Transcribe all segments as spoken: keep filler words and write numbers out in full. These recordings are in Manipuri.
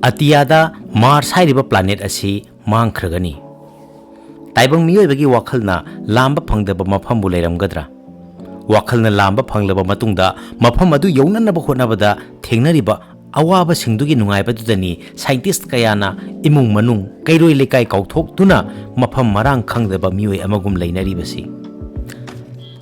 ꯑꯇꯤꯌꯥꯗ ꯃꯥꯔꯁ ꯍꯥꯏꯔꯤꯕ ꯄ꯭ꯂꯥꯅꯦꯠ ꯑꯁꯤ ꯃꯥꯡꯈ꯭ꯔꯒꯅꯤ꯫ ꯇꯥꯏꯕꯪ ꯃꯤꯑꯣꯏꯕꯒꯤ ꯋꯥꯈꯜꯅ ꯂꯥꯝꯕ ꯐꯪꯗꯕ ꯃꯐꯝꯕꯨ ꯂꯩꯔꯝꯒꯗ꯭ꯔꯥ? ꯋꯥꯈꯜꯅ ꯂꯥꯝꯕ ꯐꯪꯂꯕ ꯃꯇꯨꯡꯗ ꯃꯐꯝ ꯑꯗꯨ ꯌꯧꯅꯅꯕ ꯍꯣꯠꯅꯕꯗ ꯊꯦꯡꯅꯔꯤꯕ ꯑꯋꯥꯕꯁꯤꯡꯗꯨꯒꯤ ꯅꯨꯡꯉꯥꯏꯕꯗꯨꯗꯅꯤ ꯁꯥꯏꯟꯇꯤꯁ꯭ꯠ ꯀꯌꯥꯅ ꯏꯃꯨꯡ ꯃꯅꯨꯡ, ꯀꯩꯔꯣꯏ ꯂꯩꯀꯥꯏ ꯀꯥꯎꯊꯣꯛꯇꯨꯅ ꯃꯐꯝ ꯃꯔꯥꯡ ꯈꯪꯗꯕ ꯃꯤꯑꯣꯏ ꯑꯃꯒꯨꯝ ꯂꯩꯅꯔꯤꯕꯁꯤ꯫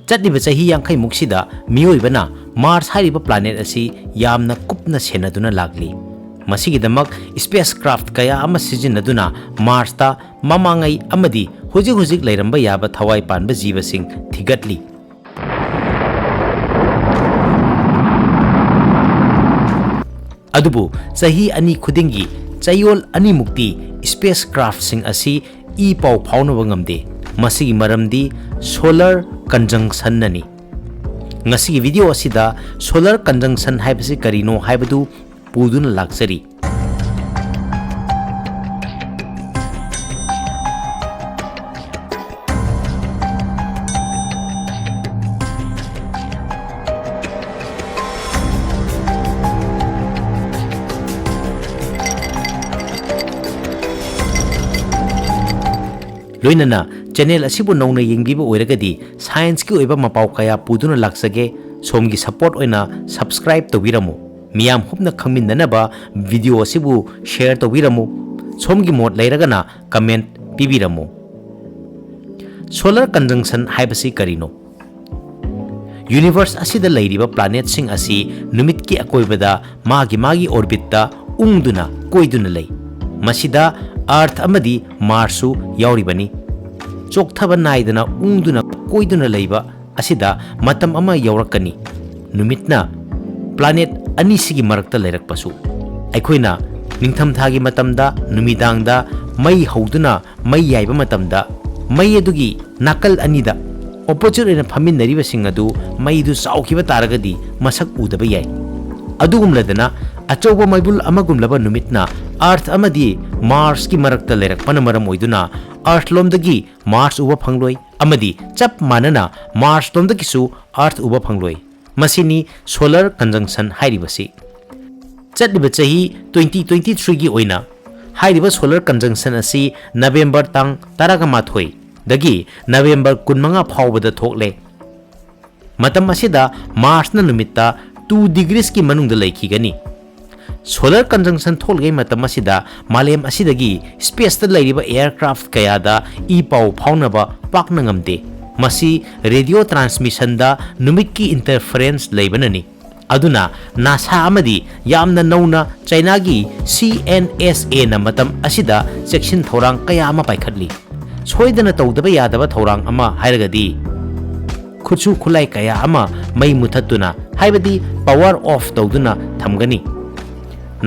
ꯆꯠꯂꯤꯕ ꯆꯍꯤ ꯌꯥꯡꯈꯩ ꯃꯨꯛꯁꯤꯗ ꯃꯤꯑꯣꯏꯕꯅ ꯃꯥꯔꯁ ꯍꯥꯏꯔꯤꯕ ꯄ꯭ꯂꯥꯅꯦꯠ ꯑꯁꯤ ꯌꯥꯝꯅ ꯀꯨꯞꯅ ꯁꯦꯟꯅꯗꯨꯅ ꯂꯥꯛꯂꯤ꯫ ꯃꯁꯤꯒꯤꯗꯃꯛ ꯁ꯭ꯄꯦꯁ ꯀ꯭ꯔꯥꯐꯠ ꯀꯌꯥ ꯑꯃ ꯁꯤꯖꯤꯟꯅꯗꯨꯅ ꯃꯥꯔꯁꯇ ꯃꯃꯥꯡꯉꯩ ꯑꯃꯗꯤ ꯍꯧꯖꯤꯛ ꯍꯧꯖꯤꯛ ꯂꯩꯔꯝꯕ ꯌꯥꯕ ꯊꯋꯥꯏ ꯄꯥꯟꯕ ꯖꯤꯕꯁꯤꯡ ꯊꯤꯒꯠꯂꯤ꯫ ꯑꯗꯨꯕꯨ ꯆꯍꯤ ꯑꯅꯤ ꯈꯨꯗꯤꯡꯒꯤ ꯆꯌꯣꯜ ꯑꯅꯤꯃꯨꯛꯇꯤ ꯁ꯭ꯄꯦꯁ ꯀ꯭ꯔꯥꯐꯠꯁꯤꯡ ꯑꯁꯤ ꯏ ꯄꯥꯎ ꯐꯥꯎꯅꯕ ꯉꯝꯗꯦ꯫ ꯃꯁꯤꯒꯤ ꯃꯔꯝꯗꯤ ꯁꯣꯂꯔ ꯀꯟꯖꯪꯁꯟꯅꯅꯤ꯫ ꯉꯁꯤꯒꯤ ꯚꯤꯗꯤꯑꯣ ꯑꯁꯤꯗ ꯁꯣꯂꯔ ꯀꯟꯖꯪꯁꯟ ꯍꯥꯏꯕꯁꯤ ꯀꯔꯤꯅꯣ ꯍꯥꯏꯕꯗꯨ ꯄꯨꯗꯨꯅ ꯂꯥꯛꯆꯔꯤ꯫ ꯂꯣꯏꯅꯅ ꯆꯦꯅꯦꯜ ꯑꯁꯤꯕꯨ ꯅꯧꯅ ꯌꯦꯡꯕꯤꯕ ꯑꯣꯏꯔꯒꯗꯤ ꯁꯥꯏꯟꯁꯀꯤ ꯑꯣꯏꯕ ꯃꯄꯥꯎ ꯀꯌꯥ ꯄꯨꯗꯨꯅ ꯂꯥꯛꯆꯒꯦ꯫ ꯁꯣꯝꯒꯤ ꯁꯄꯣꯔꯠ ꯑꯣꯏꯅ ꯁꯕꯁꯀ꯭ꯔꯥꯏꯕ ꯇꯧꯕꯤꯔꯝꯃꯨ꯫ ꯃꯤꯌꯥꯝ ꯍꯨꯞꯅ ꯈꯪꯃꯤꯟꯅꯅꯕ ꯚꯤꯗꯤꯑꯣ ꯑꯁꯤꯕꯨ ꯁꯦꯌꯔ ꯇꯧꯕꯤꯔꯝꯃꯨ꯫ ꯁꯣꯝꯒꯤ ꯃꯣꯠ ꯂꯩꯔꯒꯅ ꯀꯃꯦꯟꯠ ꯄꯤꯕꯤꯔꯝꯃꯨ꯫ ꯁꯣꯂꯔ ꯀꯟꯖꯪꯁꯟ ꯍꯥꯏꯕꯁꯤ ꯀꯔꯤꯅꯣ? ꯌꯨꯅꯤꯚꯔꯁ ꯑꯁꯤꯗ ꯂꯩꯔꯤꯕ ꯄ꯭ꯂꯥꯅꯦꯠꯁꯤꯡ ꯑꯁꯤ ꯅꯨꯃꯤꯠꯀꯤ ꯑꯀꯣꯏꯕꯗ ꯃꯥꯒꯤ ꯃꯥꯒꯤ ꯑꯣꯔꯕꯤꯠꯇ ꯎꯪꯗꯨꯅ ꯀꯣꯏꯗꯨꯅ ꯂꯩ꯫ ꯃꯁꯤꯗ ꯑꯔꯊ ꯑꯃꯗꯤ ꯃꯥꯔꯁꯁꯨ ꯌꯥꯎꯔꯤꯕꯅꯤ꯫ ꯆꯣꯛꯊꯕ ꯅꯥꯏꯗꯅ ꯎꯪꯗꯨꯅ ꯀꯣꯏꯗꯨꯅ ꯂꯩꯕ ꯑꯁꯤꯗ ꯃꯇꯝ ꯑꯃ ꯌꯧꯔꯛꯀꯅꯤ, ꯅꯨꯃꯤꯠꯅ ꯄ꯭ꯂꯥꯅꯦꯠ ꯑꯅꯤꯁꯤꯒꯤ ꯃꯔꯛꯇ ꯂꯩꯔꯛꯄꯁꯨ꯫ ꯑꯩꯈꯣꯏꯅ ꯅꯤꯡꯊꯝꯊꯥꯒꯤ ꯃꯇꯝꯗ ꯅꯨꯃꯤꯗꯥꯡꯗ ꯃꯩ ꯍꯧꯗꯨꯅ ꯃꯩ ꯌꯥꯏꯕ ꯃꯇꯝꯗ, ꯃꯩ ꯑꯗꯨꯒꯤ ꯅꯥꯀꯜ ꯑꯅꯤꯗ ꯑꯣꯄꯣꯖꯤꯠ ꯑꯣꯏꯅ ꯐꯝꯃꯤꯟꯅꯔꯤꯕꯁꯤꯡ ꯑꯗꯨ ꯃꯩꯗꯨ ꯆꯥꯎꯈꯤꯕ ꯇꯥꯔꯒꯗꯤ ꯃꯁꯛ ꯎꯗꯕ ꯌꯥꯏ꯫ ꯑꯗꯨꯒꯨꯝꯂꯗꯅ, ꯑꯆꯧꯕ ꯃꯩꯕꯨꯜ ꯑꯃꯒꯨꯝꯂꯕ ꯅꯨꯃꯤꯠꯅ ꯑꯔꯊ ꯑꯃꯗꯤ ꯃꯥꯔꯁꯀꯤ ꯃꯔꯛꯇ ꯂꯩꯔꯛꯄꯅ ꯃꯔꯝ ꯑꯣꯏꯗꯨꯅ, ꯑꯔꯊꯂꯣꯝꯗꯒꯤ ꯃꯥꯔꯁ ꯎꯕ ꯐꯪꯂꯣꯏ ꯑꯃꯗꯤ ꯆꯞ ꯃꯥꯟꯅꯅ ꯃꯥꯔꯁꯂꯣꯝꯗꯒꯤꯁꯨ ꯑꯔꯊ ꯎꯕ ꯐꯪꯂꯣꯏ꯫ ꯃꯁꯤꯅꯤ ꯁꯣꯂꯔ ꯀꯟꯖꯪꯁꯟ ꯍꯥꯏꯔꯤꯕꯁꯤ꯫ ꯆꯠꯂꯤꯕ ꯆꯍꯤ twenty twenty-threeꯒꯤ ꯑꯣꯏꯅ ꯍꯥꯏꯔꯤꯕ solar conjunction ꯑꯁꯤ November ꯇꯥꯡ ꯇꯔꯥꯃꯥꯊꯣꯏꯗꯒꯤ November ꯀꯨꯟꯃꯉꯥ ꯐꯥꯎꯕꯗ ꯊꯣꯛꯂꯦ꯫ ꯃꯇꯝ ꯑꯁꯤꯗ Marsꯅ ꯅꯨꯃꯤꯠꯇ two degreesꯀꯤ ꯃꯅꯨꯡꯗ ꯂꯩꯈꯤꯒꯅꯤ꯫ Solar conjunction ꯊꯣꯛꯂꯤꯉꯩ ꯃꯇꯝ ꯑꯁꯤꯗ ꯃꯥꯂꯦꯝ ꯑꯁꯤꯗꯒꯤ spaceꯇ ꯂꯩꯔꯤꯕ aircraft ꯀꯌꯥꯗ ꯏ ꯄꯥꯎ ꯐꯥꯎꯅꯕ ꯄꯥꯛꯅ ꯉꯝꯗꯦ꯫ ꯃꯁꯤ radio transmissionꯗ ꯅꯨꯃꯤꯠꯀꯤ interference ꯂꯩꯕꯅꯅꯤ꯫ ꯑꯗꯨꯅ NASA ꯑꯃꯗꯤ ꯌꯥꯝꯅ ꯅꯧꯅ ꯆꯥꯏꯅꯥꯒꯤ CNSAꯅ ꯃꯇꯝ ꯑꯁꯤꯗ ꯆꯦꯛꯁꯤꯟ ꯊꯧꯔꯥꯡ ꯀꯌꯥ ꯑꯃ ꯄꯥꯏꯈꯠꯂꯤ꯫ ꯁꯣꯏꯗꯅ ꯇꯧꯗꯕ ꯌꯥꯗꯕ ꯊꯧꯔꯥꯡ ꯑꯃ ꯍꯥꯏꯔꯒꯗꯤ ꯈꯨꯠꯁꯨ ꯈꯨꯠꯂꯥꯏ ꯀꯌꯥ ꯑꯃ ꯃꯩ ꯃꯨꯊꯠꯇꯨꯅ, ꯍꯥꯏꯕꯗꯤ power off ꯇꯧꯗꯨꯅ ꯊꯝꯒꯅꯤ꯫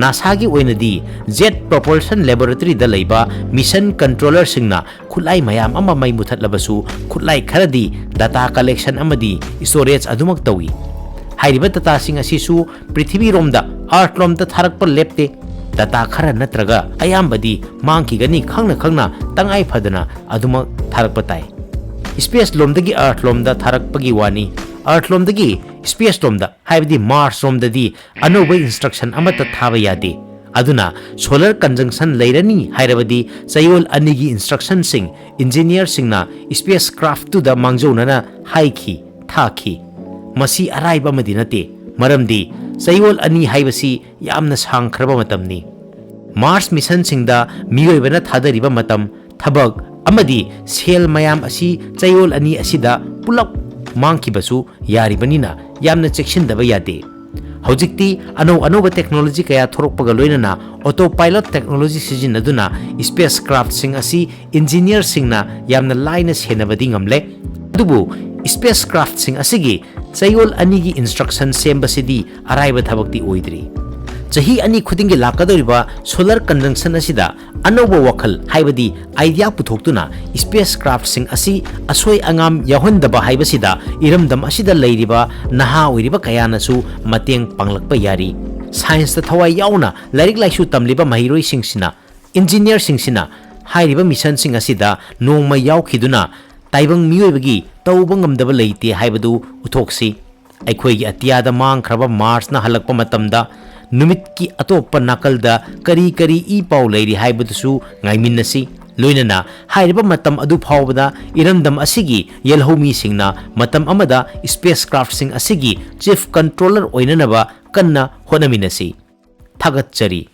NASAꯒꯤ ꯑꯣꯏꯅꯗꯤ Jet Propulsion Laboratoryꯗ ꯂꯩꯕ mission controllerꯁꯤꯡꯅ ꯈꯨꯠꯂꯥꯏ ꯃꯌꯥꯝ ꯑꯃ ꯃꯩ ꯃꯨꯊꯠꯂꯕꯁꯨ, ꯈꯨꯠꯂꯥꯏ ꯈꯔꯗꯤ data collection ꯑꯃꯗꯤ storage ꯑꯗꯨꯃꯛ ꯇꯧꯏ꯫ ꯍꯥꯏꯔꯤꯕ dataꯁꯤꯡ ꯑꯁꯤꯁꯨ ꯄ꯭ꯔꯤꯊꯤꯕꯤꯔꯣꯝꯗ, Earthꯂꯣꯝꯗ ꯊꯥꯔꯛꯄ ꯂꯦꯞꯇꯦ꯫ Data ꯈꯔ ꯅꯠꯇ꯭ꯔꯒ ꯑꯌꯥꯝꯕꯗꯤ ꯃꯥꯡꯈꯤꯒꯅꯤ ꯈꯪꯅ ꯈꯪꯅ ꯇꯉꯥꯏ ꯐꯗꯅ ꯑꯗꯨꯃꯛ ꯊꯥꯔꯛꯄ ꯇꯥꯏ꯫ Spaceꯂꯣꯝꯗꯒꯤ Earthꯂꯣꯝꯗ ꯊꯥꯔꯛꯄꯒꯤ ꯋꯥꯅꯤ꯫ Earthꯂꯣꯝꯗꯒꯤ spaceꯂꯣꯝꯗ, ꯍꯥꯏꯕꯗꯤ Marsꯔꯣꯝꯗꯗꯤ ꯑꯅꯧꯕ instruction ꯑꯃꯠꯇ ꯊꯥꯕ ꯌꯥꯗꯦ꯫ ꯑꯗꯨꯅ solar conjunction ꯂꯩꯔꯅꯤ ꯍꯥꯏꯔꯕꯗꯤ ꯆꯌꯣꯜ ꯑꯅꯤꯒꯤ instructionꯁꯤꯡ engineerꯁꯤꯡꯅ spacecraftꯇꯨꯗ ꯃꯥꯡꯖꯧꯅꯅ ꯍꯥꯏꯈꯤ, ꯊꯥꯈꯤ꯫ ꯃꯁꯤ ꯑꯔꯥꯏꯕ ꯑꯃꯗꯤ ꯅꯠꯇꯦ, ꯃꯔꯝꯗꯤ ꯆꯌꯣꯜ ꯑꯅꯤ ꯍꯥꯏꯕꯁꯤ ꯌꯥꯝꯅ ꯁꯥꯡꯈ꯭ꯔꯕ ꯃꯇꯝꯅꯤ꯫ Mars missionꯁꯤꯡꯗ ꯃꯤꯑꯣꯏꯕꯅ ꯊꯥꯗꯔꯤꯕ ꯃꯇꯝ, ꯊꯕꯛ ꯑꯃꯗꯤ ꯁꯦꯜ ꯃꯌꯥꯝ ꯑꯁꯤ ꯆꯌꯣꯜ ꯑꯅꯤ ꯑꯁꯤꯗ ꯄꯨꯂꯞ ꯃꯥꯡꯈꯤꯕꯁꯨ ꯌꯥꯔꯤꯕꯅꯤꯅ ꯌꯥꯝꯅ ꯆꯦꯛꯁꯤꯟꯗꯕ ꯌꯥꯗꯦ꯫ ꯍꯧꯖꯤꯛꯇꯤ ꯑꯅꯧ ꯑꯅꯧꯕ technology ꯀꯌꯥ ꯊꯣꯔꯛꯄꯒ ꯂꯣꯏꯅꯅ autopilot technology ꯁꯤꯖꯤꯟꯅꯗꯨꯅ spacecraftꯁꯤꯡ ꯑꯁꯤ engineerꯁꯤꯡꯅ ꯌꯥꯝꯅ ꯂꯥꯏꯅ ꯁꯦꯟꯅꯕꯗꯤ ꯉꯝꯂꯦ꯫ ꯑꯗꯨꯕꯨ spacecraftꯁꯤꯡ ꯑꯁꯤꯒꯤ ꯆꯌꯣꯜ ꯑꯅꯤꯒꯤ instruction ꯁꯦꯝꯕꯁꯤꯗꯤ ꯑꯔꯥꯏꯕ ꯊꯕꯛꯇꯤ ꯑꯣꯏꯗ꯭ꯔꯤ꯫ ꯆꯍꯤ ꯑꯅꯤ ꯈꯨꯗꯤꯡꯒꯤ ꯂꯥꯛꯀꯗꯧꯔꯤꯕ solar conjunction ꯑꯁꯤꯗ ꯑꯅꯧꯕ ꯋꯥꯈꯜ, ꯍꯥꯏꯕꯗꯤ idea ꯄꯨꯊꯣꯛꯇꯨꯅ spacecraftꯁꯤꯡ ꯑꯁꯤ ꯑꯁꯣꯏ ꯑꯉꯥꯝ ꯌꯥꯎꯍꯟꯗꯕ ꯍꯥꯏꯕꯁꯤꯗ ꯏꯔꯝꯗꯝ ꯑꯁꯤꯗ ꯂꯩꯔꯤꯕ ꯅꯍꯥ ꯑꯣꯏꯔꯤꯕ ꯀꯌꯥꯅꯁꯨ ꯃꯇꯦꯡ ꯄꯥꯡꯂꯛꯄ ꯌꯥꯔꯤ꯫ Scienceꯇ ꯊꯋꯥꯏ ꯌꯥꯎꯅ ꯂꯥꯏꯔꯤꯛ ꯂꯥꯏꯁꯨ ꯇꯝꯂꯤꯕ ꯃꯍꯩꯔꯣꯏꯁꯤꯡꯁꯤꯅ, engineerꯁꯤꯡꯁꯤꯅ ꯍꯥꯏꯔꯤꯕ missionꯁꯤꯡ ꯑꯁꯤꯗ ꯅꯣꯡꯃ ꯌꯥꯎꯈꯤꯗꯨꯅ ꯇꯥꯏꯕꯪ ꯃꯤꯑꯣꯏꯕꯒꯤ ꯇꯧꯕ ꯉꯝꯗꯕ ꯂꯩꯇꯦ ꯍꯥꯏꯕꯗꯨ ꯎꯠꯊꯣꯛꯁꯤ꯫ ꯑꯩꯈꯣꯏꯒꯤ ꯑꯇꯤꯌꯥꯗ ꯃꯥꯡꯈ꯭ꯔꯕ Marsꯅ ꯍꯜꯂꯛꯄ ꯃꯇꯝꯗ ꯅꯨꯃꯤꯠꯀꯤ ꯑꯇꯣꯞꯄ ꯅꯥꯀꯜꯗ ꯀꯔꯤ ꯀꯔꯤ ꯏ ꯄꯥꯎ ꯂꯩꯔꯤ ꯍꯥꯏꯕꯗꯨꯁꯨ ꯉꯥꯏꯃꯤꯟꯅꯁꯤ꯫ ꯂꯣꯏꯅꯅ ꯍꯥꯏꯔꯤꯕ ꯃꯇꯝ ꯑꯗꯨ ꯐꯥꯎꯕꯗ ꯏꯔꯝꯗꯝ ꯑꯁꯤꯒꯤ ꯌꯦꯜꯍꯧꯃꯤꯁꯤꯡꯅ ꯃꯇꯝ ꯑꯃꯗ ꯁ꯭ꯄꯦꯁ ꯀ꯭ꯔꯥꯐꯁꯤꯡ ꯑꯁꯤꯒꯤ ꯆꯤꯐ ꯀꯟꯇ꯭ꯔꯣꯂꯔ ꯑꯣꯏꯅꯅꯕ ꯀꯟꯅ ꯍꯣꯠꯅꯃꯤꯟꯅꯁꯤ꯫ ꯊꯥꯒꯠꯆꯔꯤ꯫